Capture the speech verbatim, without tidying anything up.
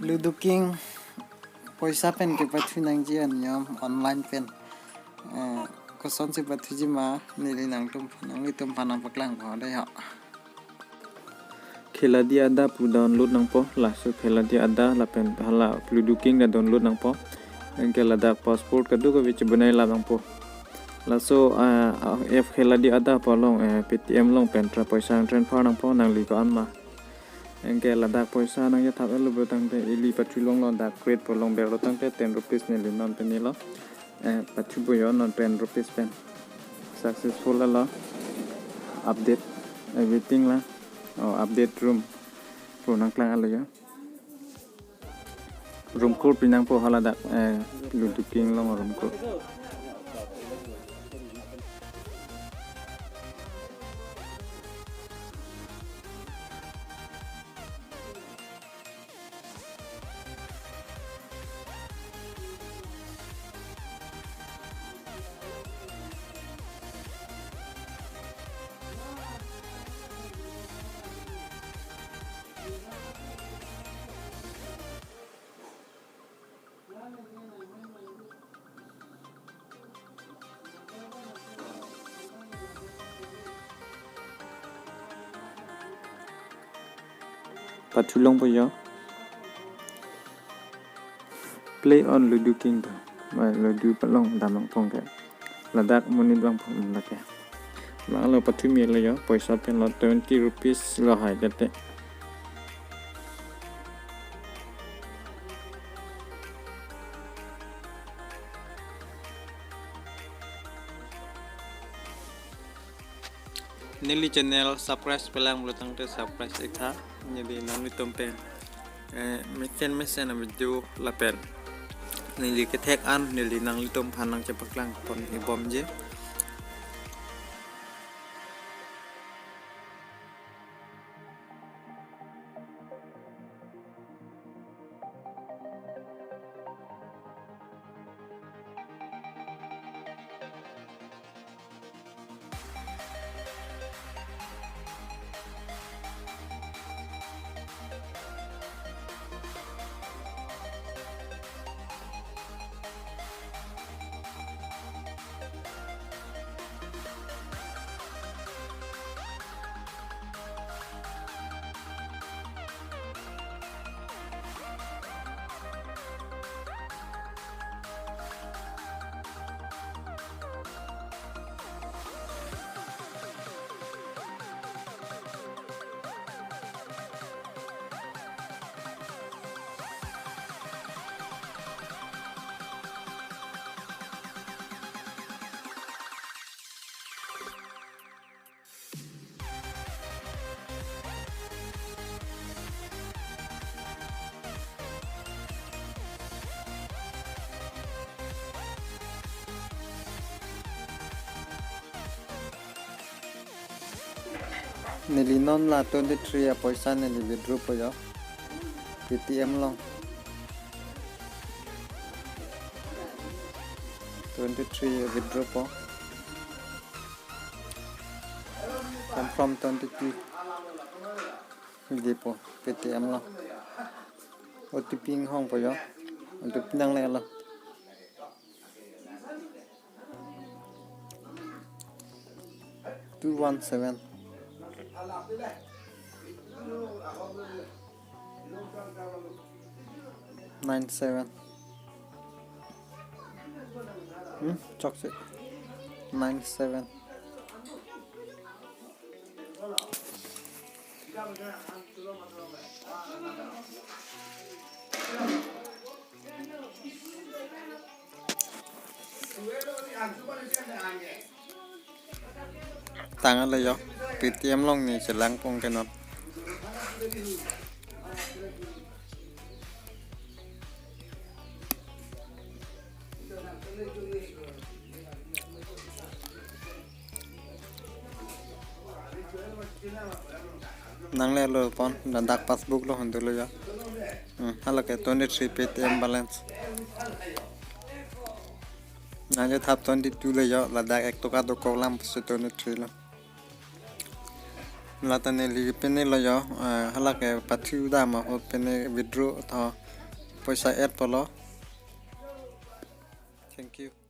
Ludo King poisa pen kepathu nangji aniyom online pen. Eh, kosonsi pathuji ma neli nangtum, nanglitum aphan nangpaklang po dei ho. Khiladi Adda pu download nangpo, laso Khiladi Adda lapen hala Ludo King ta download nangpo. Anke ladak passport kadokave chebonai lap nangpo. Laso, ah, app Khiladi Adda pu along, eh, Paytm along pen tra poisa transfer nangpo, nangli ko-an ma. Anke ladak poisa nangkethap-etlo pulotangte, ili pathu longlo, dak create pu along berlo tangte ten rupees neli non pen nilo. Eh, pathupo yo non ten rupees pen. Successful lo. Update everything la. Oh, update room. Pu nangklang-etlo yo. Room code pi nangpo haladak, eh, Ludo King along room code. Pathu longpo yo. Play on Ludo King to. Mai Ludo pu along dam nangpo ke. Ladak monit vangpo, hmm, lake. Langlo, pathu melo yo, poisa pen lo, twenty rupees lo hai tete. Neli channel subscribe pelang pulotangte subscribe iktha. Neli nanglitum pen, eh, mesen mesen a-video lapen neli kethek an neli nanglitum aphan nangchepaklang pon ibomji. Neli non la twenty-three apoisa neli withdraw po yo. Paytm along. Twenty-three withdraw po. Confirm twenty-two. Di po, Paytm along. O T P inghong po yo. O T P nanglelo. Two one seven. Nine seven. Hmm? Chokche. Nine seven. Tang-etlo yo, Paytm along ne chelang pon ke non. Nanglelo pon, ladak passbook lo, hondolo yo. Hmm, hala ke twenty-three Paytm balance. Nangchethap twenty-two lo yo, ladak ek toka dokok lam pusi twenty-three lo. Lata neli pine lo jo, eh, hala ke pathu dam ahut pine withdraw tho poisa add polo. Thank you.